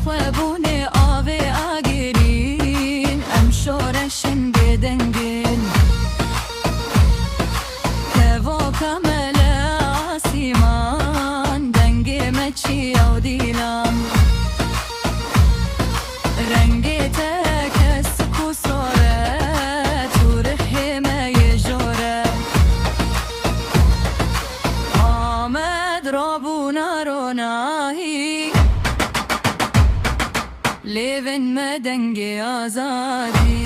Serxwebûnê avê agirîn, em şoreşên bêdengin. Kevoka me li asîman, dengê me çiya û dîlan. Rengê te kesk û sor e, tu rihê me yê jor e. Amed rabûna ronahî, lêvên me dengê azadî.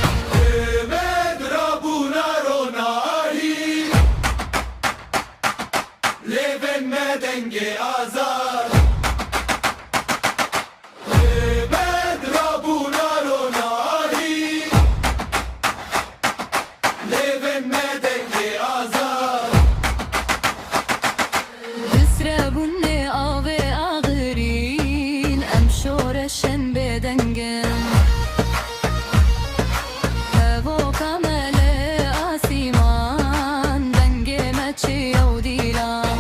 Amed rabûna ronahî, lêvên me dengê azadî. Amed rabûna ronahî, lêvên me dengê azadî. Disrebûnê avê axirîn, em şoreşên bêdengin. Hevoka me li asîman, dengê me çiya û dîlan.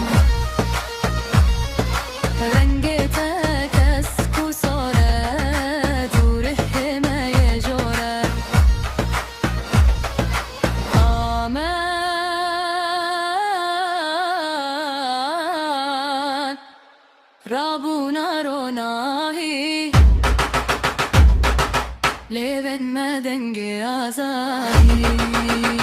Rengê te kesk û sor e, tu rihê me yê jor e. Amed rabûna ronahî, lêvên me dengê azadî.